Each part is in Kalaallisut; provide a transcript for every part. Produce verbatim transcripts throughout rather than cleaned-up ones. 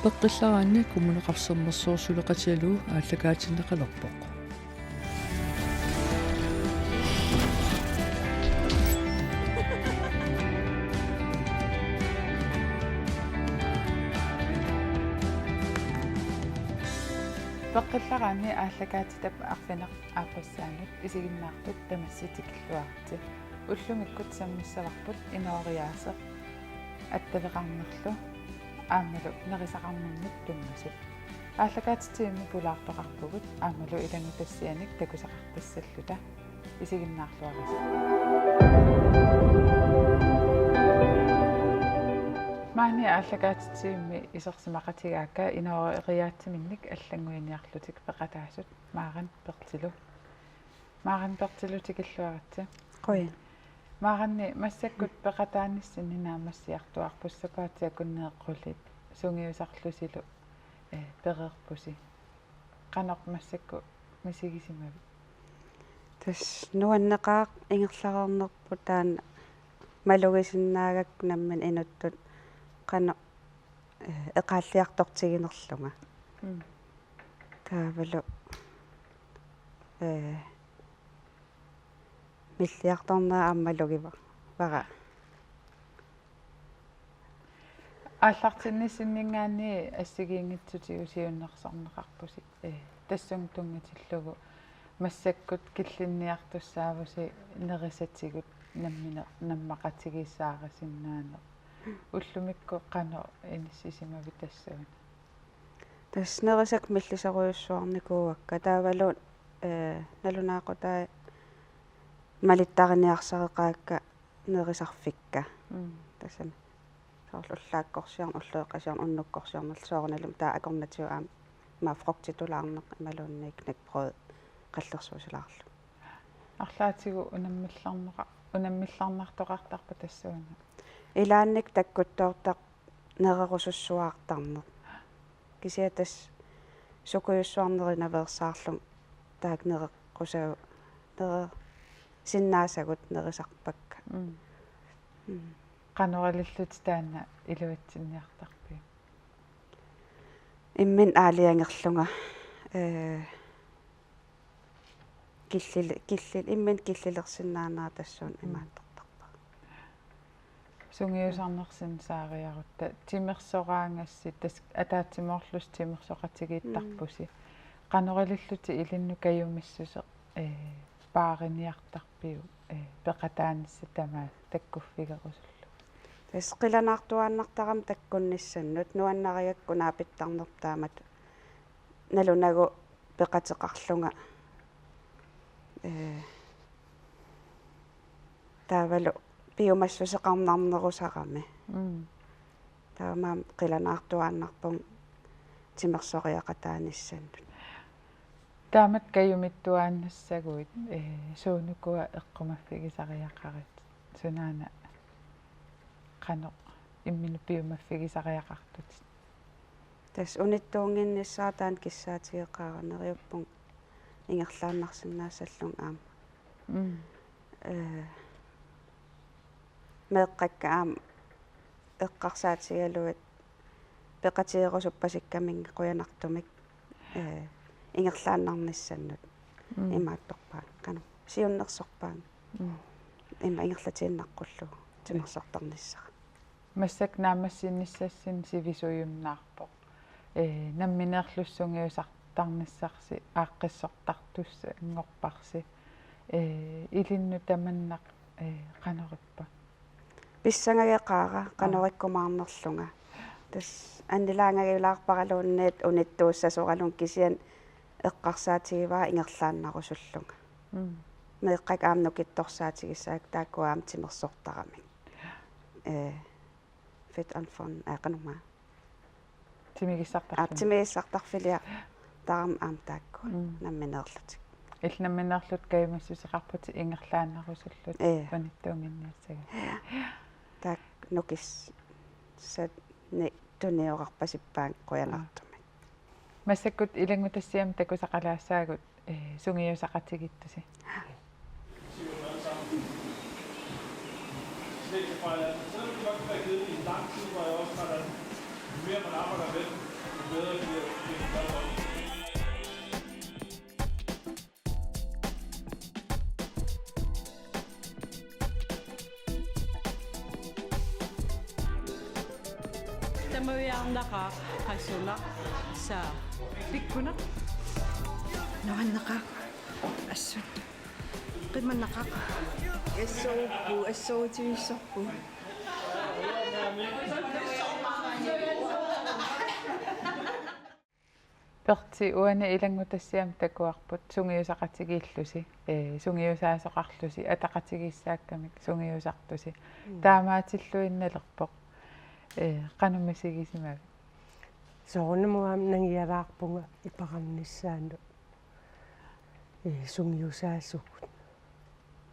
Peqqillaraanni Kommuneqarfik Sermersuup suleqatigalugu aallakaatinneqalerpoq. Peqqillaraanni aallakaatitap arfineq-aaqqissaanut isiginnaartut tamassi tikilluaritsi. Ullumikkut sammissavarput inooriaaseq attaveqarnerlu aammalu nerisaqarnermut tunngasut. Aallakaatitsivimmi pulaartoqarpugut aammalu ilanngutassianik takusaqartassalluta. Isiginnaarluarisi. Maani aallakaatitsivimmi isersimaqatigaakka inooriaatsiminnik allannguiniarlutik peqataasut Maren Berthelou. Maren Berthelou, tikilluaritsi. Qujan. Marenni, massakkut peqataanissinni naammassiartuaarput sapaatip akunneri qulit sungiusarlusilu, eh, pereerpusi. Qanoq massakkut misigisimavit? Tassa nuanneqaaq ingerlareernerput taanna malugisinnaagakku nammineq inuttut qanoq, eh, eqaalliartortiginerlunga. Mm. Taavalu, eh, milliartornera aamma malugivara. Aallartinnissinninngaanniit assigiinngitsutigut siunnersorneqarpusi, eh, tassunga tunngatillugu massakkut killinniartussaavusi nerisatigut nammineq nammaqatigiissaarisinnaaneq. Ullumikkut qanoq inissisimavit tassuuna? Tassa nerisakka millisorujussuarnikuuakka taavalu, eh, nalunaaqutai malittariniarsareqaakka nerisarfikka. Mm. Tassami. Soorlu ullaakkorsiorneq, ulloqeqqasiorneq, unnukkorsiorneq, soorunalimi taava akornatigut aamma frugtitulaarneq imaluunniit knækbrød qallersuusilaarlugu. Arlaatigut unammillarnera-, unammillarnartoqartarpa tassuuna? Ilaannikkut takkuttoortaq nererusussuartarneq. Kisianni tassa sukujussuarneri naveersaarlugit taakku nererusa-, nererusinnaasagut nerisarpakka. Mm. Mm. Qanoq ilillutit taanna iluatsinniartarpiuk? Imminut aalajangerlunga, eh, killili-, killili-, imminut killilersinnaanera tassuuna. Mm. Imaattortarpara. Sungiusarnersinni saariarutta timersoraangassi tassa ataatsimoorlusi timersoqatigiittarpusi. Mm. Qanoq ilillutit ilinnut kajumissuseq, eh, paariniartarpiuk, eh, peqataanissat tamaasa takkuffigerusullugu? Tassa qilanaartuaannartarami takkunnissannut, nuannarigakku naapittarnerput taamatut nalunagu peqateqarlunga, eh, taavalu piumassuseqarnarnerusarami. Mm. Taamaammat qilanaartuaannarpunga timersoriaqataanissannut. Taamatut kajumittuaannassaguit, eh, suunukua eqqumaffigisariaqarit? Sunaana qanoq imminut piumaffigisariaqartutit? Tassa unittuunnginnissara taanna kissaatigeqaara, neriuppunga ingerlaannarsinnaassallunga aamma. Mm. Eh, meeqqakka aamma eqqarsaatigalugit peqatigerusuppasikkaminnga qujanartumik, eh, ingerlaannarnissannut. Mm. Imaattorpaanga, qanoq, siunnersorpaanga. Mm. Ima ingerlatiinnaqqullugu timersortarnissara. Massakkut naammassiinissassinni sivisuujunnaarpoq. Eh, nammineerlusi sungiusartarnissarsi aaqqissortartussanngorparsi. Eh, ilinnut tamanna, eh, qanorippa? Pissangageqaara. Aa. Qanorikkumaarnerlunga. Tassa annilaangajulaarparaluunniit unittuussasoralunga, kisianni eqqarsaatigivara ingerlaannarusullunga. Mm. Meeqqakka aamma nukittorsaatigissagakku taakkua aamma timersortaramik. Eh, fit and fun, eh, qanormaa. Timigissartarfik. Aa, timigissartarfiliartarami aamma taakkua. Mm. Nammineerlutik. Illit nammineerlutit kajumissuseqarputit ingerlaannarusullutit. Ee. Unittuunnginniassagatta. Taakku nukissanik tuniorarpasippaannga qujanartumik. Massakkut ilanngutassiami takusaqalaassaagut, eh, sungiusaqatigiittusi. Selvom det godt kan være kedeligt i lang tid, hvor jeg også har været mere, man arbejder med. Tamaviaarnaqaaq, qassuuna saa pikkunaq. Nuannaqaaq. Assut. Qimannaqaaq. Assoruppu, assorutivissorpu. Perti, uani ilanngutassiami takuarput sungiusaqatigiillusi, ee, sungiusaasoqarlusi, ataqatigiissaakkamik sungiusartusi. Mm. Taamaatilluinnalerpoq, ee, qanoq misigisimavit? Soorunami aamma nangialaarpunga iperarnissaanut, ee, sungiusaasugut.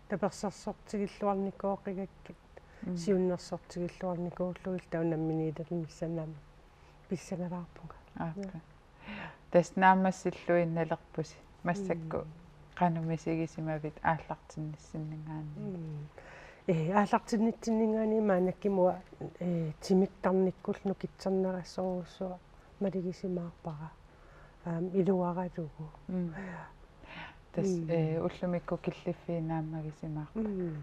Tapersersortigilluarnikooqigakkit, mm, siunnersortigilluarnikuullugit taava namminiilernissaannut aamma pissangalaarpunga. Aap. Ja. Tassa naammassilluinnalerpusi massakkut, mm, qanoq misigisimavit aallartinnissinninngaanniit? Mm. Ee, aallartinnissinninngaanniit maannakkut immaqa, ee, timiktarnikkullu nukitsernerassorujussuaq malugisimaarpara. Aamma iluaralugu. Mm. Tassa, mm, ee, ullumikkut killiffiit naammagisimaarput. Mm.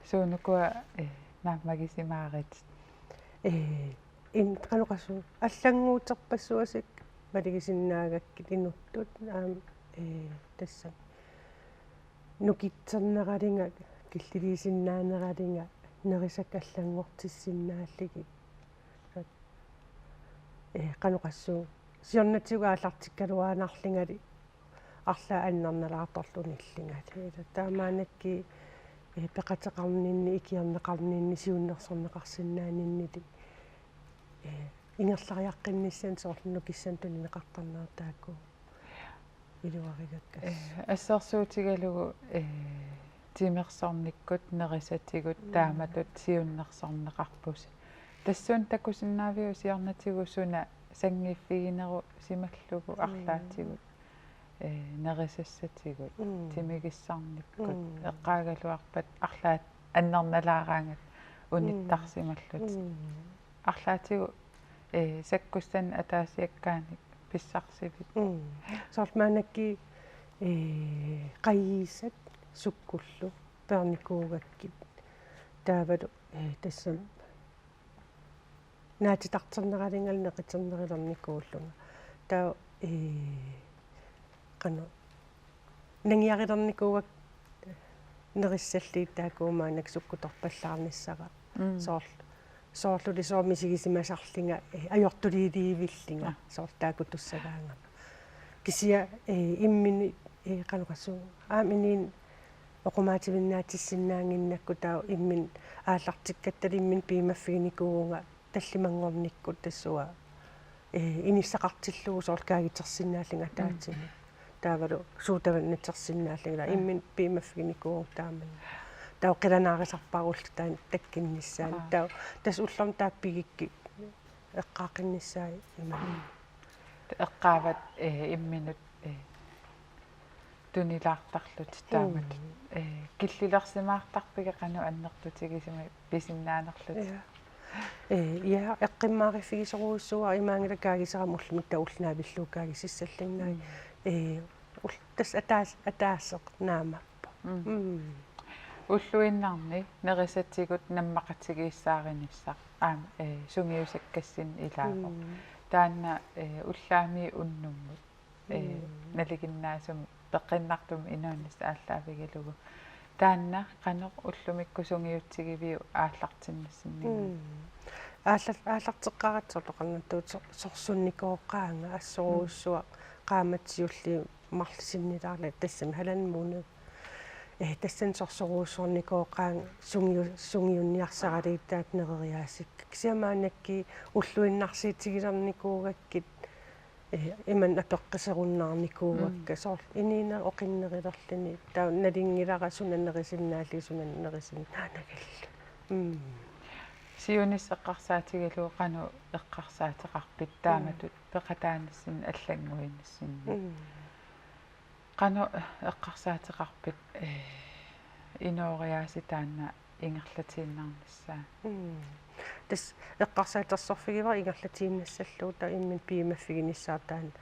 Suunukua, ee, naammagisimaarit? Ee, in-, qanoq oqassuunga, allannguuterpassuasik malugisinnaagakkit inuttut, aamma, ee, tassa nukitserneralunga, killiliisinnaaneralunga, nerisakka allanngortissinnaallugit. Ee, qanoq oqassuunga, siornatigut aallartikkaluaannarlungali arlaat annernalaartorluni illungali. Ila taamaannakkut, ee, peqateqarninni, ikiorneqarninni, siunnersorneqarsinnaaninnili, ee, ingerlariaqqinnissaanut soorlu nukissanik tunineqartarnerat taakku iluarigakku. Ee, assersuutigalugu, ee, timersornikkut, nerisatigut, mm, taamatut siunnersorneqarpusi. Tassuuna takusinnaaviuk siornatigut suna sanngiiffiginerusimallugu, mm, arlaatigut, ee, nerisassatigut, mm, timigissarnikkut, mm, eqqaagaluarpat arlaat annernalaaraangat, mm, unittarsimallutik. Mm. Arlaatigut, ee, sakkussanik ataasiakkaanik pissarsivit? Mm. Soorlu maannakkut, ee, qajigisat sukkullu peernikuugakkit. Taavalu, ee, tassami naatitarterneralungalu neqiternerulernikuullunga. Taava, ee, qanoq nangiarilernikuuakka nerissallugit taakku maannakkut sukkutorpallaarnissara. Mm. Soorl-, soorluli soorlu misigisimasarlunga, ee, ajortuliiliivillunga. Ah. Soorlu taakku tussagaangama. Kisianni, ee, imminut, ee, qanoq oqassuunga, aamma inuuneq oqimaatsivinnaatissinnaannginnakku taava imminut aallartikkattalu imminut piumaffiginikuuvunga tallimanngornikkut tassunga, ee, inissaqartillugu soorlu kaagitersinnaallunga, mm, ataatsimut. Taavalu suutavannatersinnaallunga. Aa. Imminut piumaffiginikuuvunga taamani. Taava qilanaarisarpara ulloq taanna takkunnissaanut. Aa. Taava tassa ullormut taakku pigikkit eqqaaqqinnissaat ima. Mm. Eqqaavat, ee, imminut, ee, tunilaartarlutit taamatut. Mm. Ee, killilersimaartarpigit qanoq annertutigisumik pisinnaanerlutit? Ja. Ee, ja, eqqummaariffigisorujussuuara, imaanngilaq kaagiserama ullumikkut taava ulloq naavillugu kaagisassallugu. Mm. Ee, ul-, tassa ataas-, ataaseq naamappoq. Mm. Mm. Ulluinnarni nerisatigut nammaqatigiissaarinissaq aamma, ee, sungiusakkassinni ilaavoq. Mm. Taanna, ee, ullaamiit unnummut, ee, mm, nalinginnaasumik peqqinnartumik inuunissaq aallaavigalugu. Taanna qanoq ullumikkut sungiutsigiviuk aallartinnissinninngaanniit? Mm. Aalla-, aallarteqqaaratta soorlu oqarnittut sor-, sorsunnikooqaanga assorujussuaq, mm, qaammat siulliit marluk sinnilaarlunga, tassami halvanden måned. Ee, tassani sorsorujussuarnikooqaanga sungiu-, sungiunniarsaralugu taakku nereriaasikka. Kisianni maannakkut ulluinnarsiutigilernikuugakkit, ee, imannak apeqquserunnaarnikuuakka. Mm. Soorlu inuuneq oqinnerulerluni. Taava nalunngilara suna nerisinnaalluni, suna nerisinnaanagaluni. Mm. Siunissaq eqqarsaatigalugu qanoq eqqarsaateqarpit taamatut, mm, peqataanissinni allannguinissinni? Mm. Qanoq eqqarsaateqarpit, ee, inooriaasi taanna ingerlatiinnarnissaa. Mm. Tassa eqqarsaatersorfigivara ingerlatiinnassallugu taava imminut piumaffiginissaa taanna.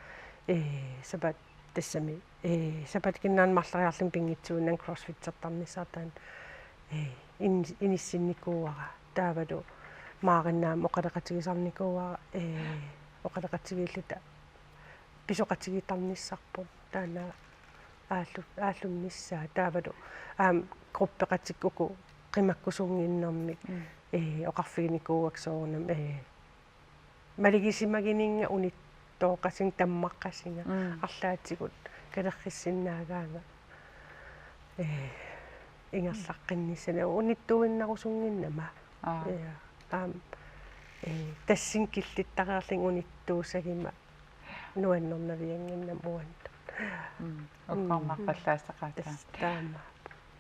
Ee, sapaat tassami. Ee, sapaatip akunnerani marloriarlunga pinngitsuunnannga crossfittertarnissaa taanna. Ee, in-, inissinnikuuara. Taavalu maarinnaam oqaloqatigisarnikuuara, ee, oqaloqatigiilluta pisoqatigiittarnissarput. Taanna aallu-, aallunnissaa taavalu aamma gruppeqatikka uku qimakkusunnginnermik, mm, ee, oqarfiginikuuakka soorunami, ee, malugisimagunannga unittooqasinga tammaqqasinga, mm, arlaatigut kalerrissinnaagaanga, ee, ingerlaqqinnissani unittuinnarusunnginnama. Aa. Ja, aamma, ee, tassani killittareerlunga unittuussaguma nuannernaviannginnama uannut. Mm. Ukkornarpallaasaqaata. Tassa taama.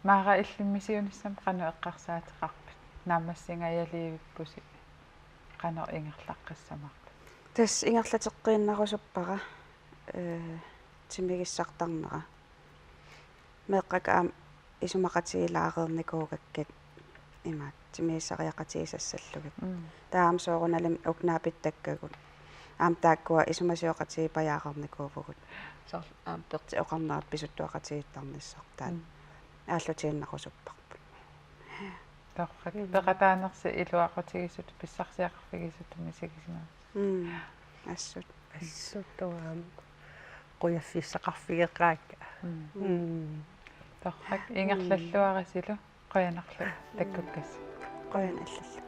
Maara, illimmi siunissami qanoq eqqarsaateqarpit? Naammassingajaliivippusi, qanoq ingerlaqqissamarpit? Tassa ingerlateqqiinnarusuppara, ee, timigissartarnera. Meeqqakka aamma isumaqatigiilaareernikuugakkit imaattumik timigissariaqatigisassallugit. Mm. Taava aamma soorunalimi uku naapittakkagut aamma taakkua isumasioqatigiipajaareernikuuvugut. Soorlu aamma Pertip oqarnerat pisuttuaqatigiittarnissartaa. Mm. Aallutiinnarusupparput. Torrak. Mm. Peqataanersi iluaqutigisutut pissarsiaqarfigisutut misigisimavat. Mm. Assut. Assut, taava aamma qujaffissaqarfigeqaakka. Mm. Mm. Torrak, ingerlalluarisilu, qujanarlu takkukkassi. Qujanarlu.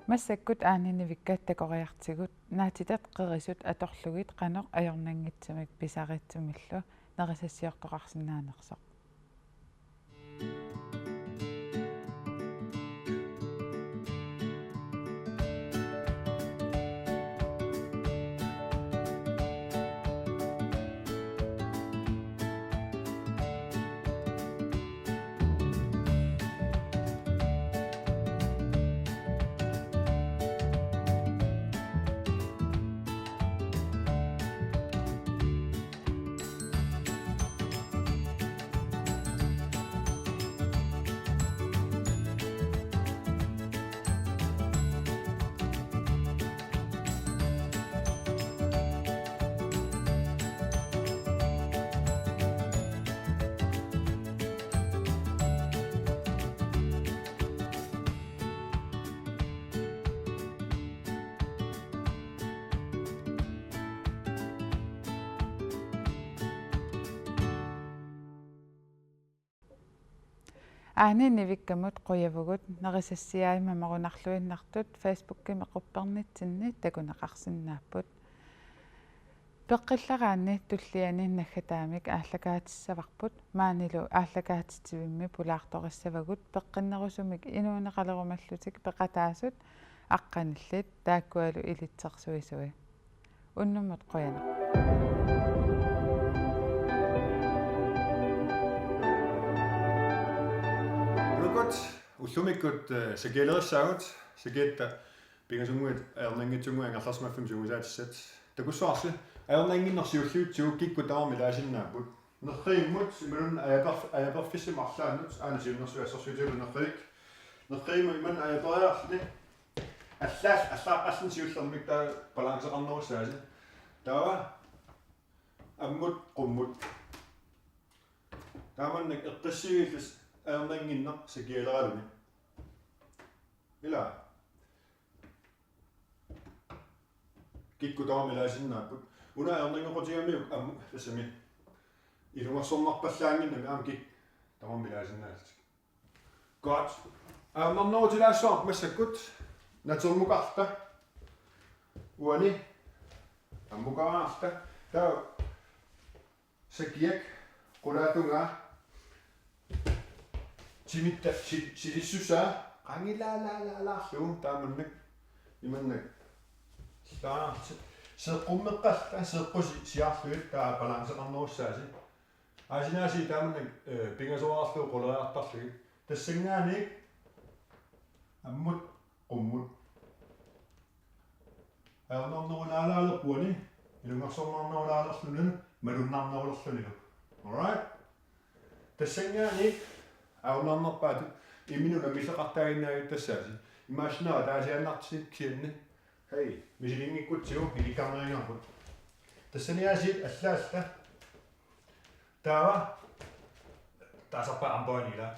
Massakkut Aani Nivikka takoriartigu naatitat qerisut atorlugit qanoq ajornanngitsumik pisaritsumillu nerisassiortoqarsinnaanersoq. Aani Nivikkamut qujavugut. Nerisassiai Mamorunarluinnartut Facebookimi quppernitsinni takuneqarsinnaapput. Peqqillaraanni tulliani naggataamik aallakaatissavarput, maanilu aallakaatitsivimmi pulaartorissavagut peqqinnerusumik inuuneqalerumallutik peqataasut aqqanillit taakkualu ilitsersuisui. Unnummut qujanaq. Ullumikkut, eh, sakialerissaagut, sakiatta pingasunnguit ajornanngitsunnguit angerlarsimaffimmi sungiusaatissat. Takussavarsi ajornannginneq siulliutsigu kikkut tamarmik ilaasinnaapput. Nerrivimmut imaluunniit ajaper-, ajaperfissamik arlaannut, aana siunnersuut assersuutigalugu nerrivik. Nerrivimmut imannak ajaperiarluni. Allaat, allaaqqalluni siullermik taava balanceqarnerussaasi. Taava ammut qummut. Taamannak eqqissiviillusi ajornannginneq sakialeraluni. Ila. Kikkut tamarmik ilaasinnaapput. Una ajornanngoqutigalugu aamma tassami ilungersornarpallaannginnami aamma kikkut tamarmik ilaasinnaallutik. Godt. Ajornarnerutilaassavarput massakkut. Natermukarta. Uani. Ammukaraarta. Taava sakiak, qulaatungaa, timitta si-, silissusaa, qangilaalaalaalaarlugu taamannak, imannak. Taava se-, seeqqummeqqallaa, seeqqusi siaarlugit, taava balanceqarnerussaasi. Aasinaasi taamannak, eh, pingasoraarlugu quleriartarlugit. Tassanngaanniit ammut qummut. Ajornarnerulaalaalerpoq uani, ilungersornarnerulaalerlunilu, malunnarnerulerlunilu. All right? Tassanngaanniit ajornarnerpaatut imminut unammilleqartaaginnaaviuk tassaasi. Imaassinnaavoq ataasiaannartitsineq kisianni. Hej, misilinngikkutsigit ilikkarnerinngaarput. Tassaniaasiit allaalla. Taava. Taasarpaat armbåndiga.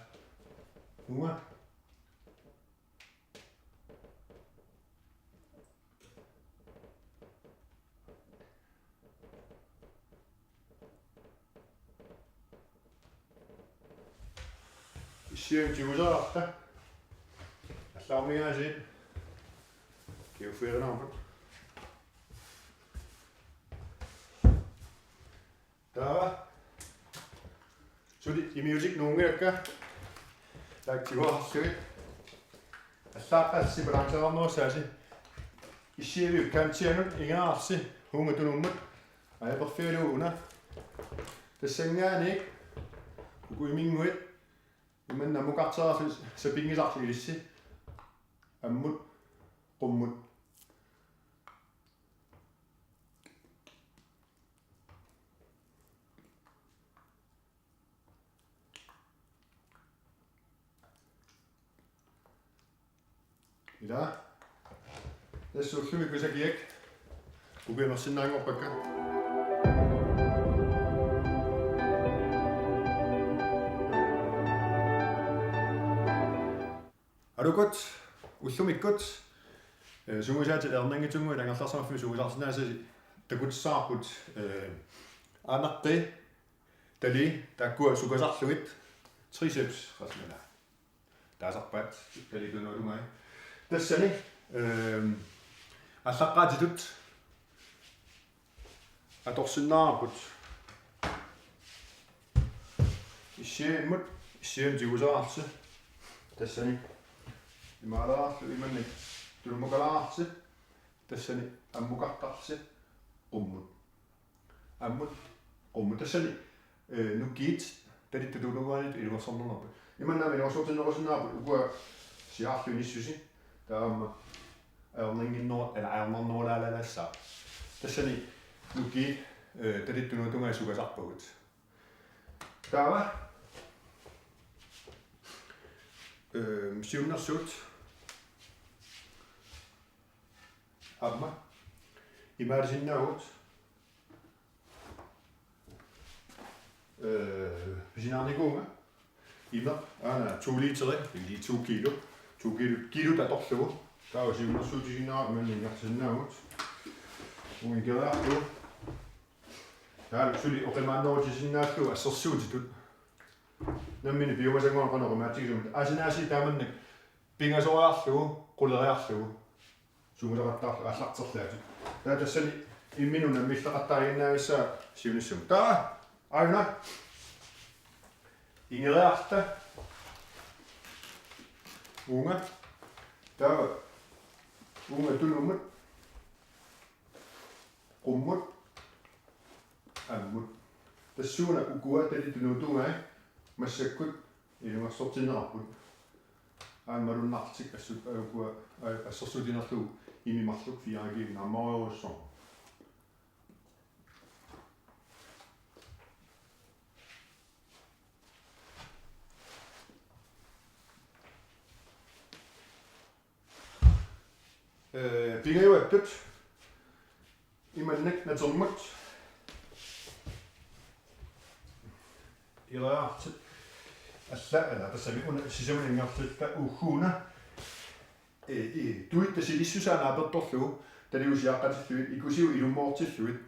Uunga. Issianik tigusaqarta. Allaarmiaasiit. Kiuffiirinarput. Taava. Suli imiutik nuunngilakka. Taakku tiguarlugit. Allaaqqassi balanceernerussaasi. Issiaviup kantianut ingerlaarsi uunga tunummut. Ajaperfialu una. Tassanngaanniit uku iminnguit imanna ammukartereersi sapinngisarsi ilissi. Ammut, qummut. Ila. Tassa ullumi kusakiak. Ukiunersinnaanngorpakka. Aluukkut, ullumikkut, eh, sungiusaatit ajornanngitsunnguit angerlarsimaffimmi sungiusarsinnaasatit takutissavarput, eh, aanaqqii, talii, taakkua sukasarlugit, triceps, qasmina. Taasarpaat, talii tunuatungai. Tassani, ehm, aallaqqaatitut atorsinnaavarput. Issiavimmut, issianik tigusaqarsi. Tassani. Imaalaarlu imannak tunummukalaarsi. Tassani ammukartarsi. Qummut. Ammut. Qummut. Tassani, eh, nukiit talittut tunuaanit ilungersornerput. Imannak ilungersortinnerusinnaavarput ukua siaarlugit inissusi. Taava aamma ajornannginneru-, eller ajornarnerulaalassaaq. Tassani nukiit, eh, talittut tunuatungai sukasarpagut. Taava, eh, siunnersuut aamma imaalisinnaavugut. Eh, pisiniarnikuuvunga. Imeq, aana, to literi, eli to kilo. To kilo, kilot atorlugu. Taava siunnersuutiginnera imannak ingerlasinnaavugut. Uunga ikeriarlugu. Taava suli oqimaannerutisinnaallugu assersuutitut. Nammineq piumasannguaq qanoq oqimaatsigisumik. Asinaasi taamannak pingasoriarlugu, quleriarlugu. Sungiusaqattaarlugu aallarterlaatit. Taava tassani imminut unammilleqartariinnaavissaa siunissami. Taava, aajuna. Ingeriarta. Uunga. Taava. Uunga tunummut. Qummut. Ammut. Tassuuna ukua talittut tunuatungai massakkut ilungersortinneqarput. Aamma malunnarlutik assut ukua, aa, assersuutiginerlugu imi marluk fire G naammaarujussuarmik. Eh, pingajuattut imannak natermut. Ilaatit alla, alla tassami una sisamanngortilluta ugguna. Eh, eh, tuitta silissusaa naapertorlugu, taliusiaqqatillugit, ikusiu ilummoortillugit.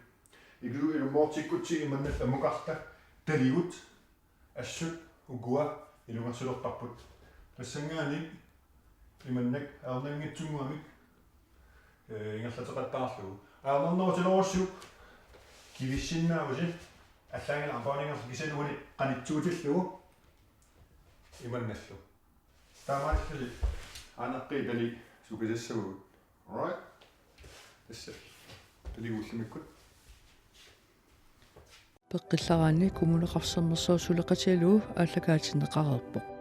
Ikusiu ilummoortikkutsigit imannak ammukarta, taligut. Assut ukua ilungersulertarput. Tassanngaanniit imannak ajornanngitsunnguamik, eh, ingerlateqattaarlugu. Ajornarnerutilerussiuk kivissinnaavusi allaanngilaq armbåndinngerluni kisianni uani qanitsuutillugu imannallu. Taamaalilluni aanaqqii talii sukasassavagut. Alright. Tassa. Talii ullumikkut. Peqqillaraanni Kommune Qaqortoq suleqatigalugu aallakaatinneqareerpoq.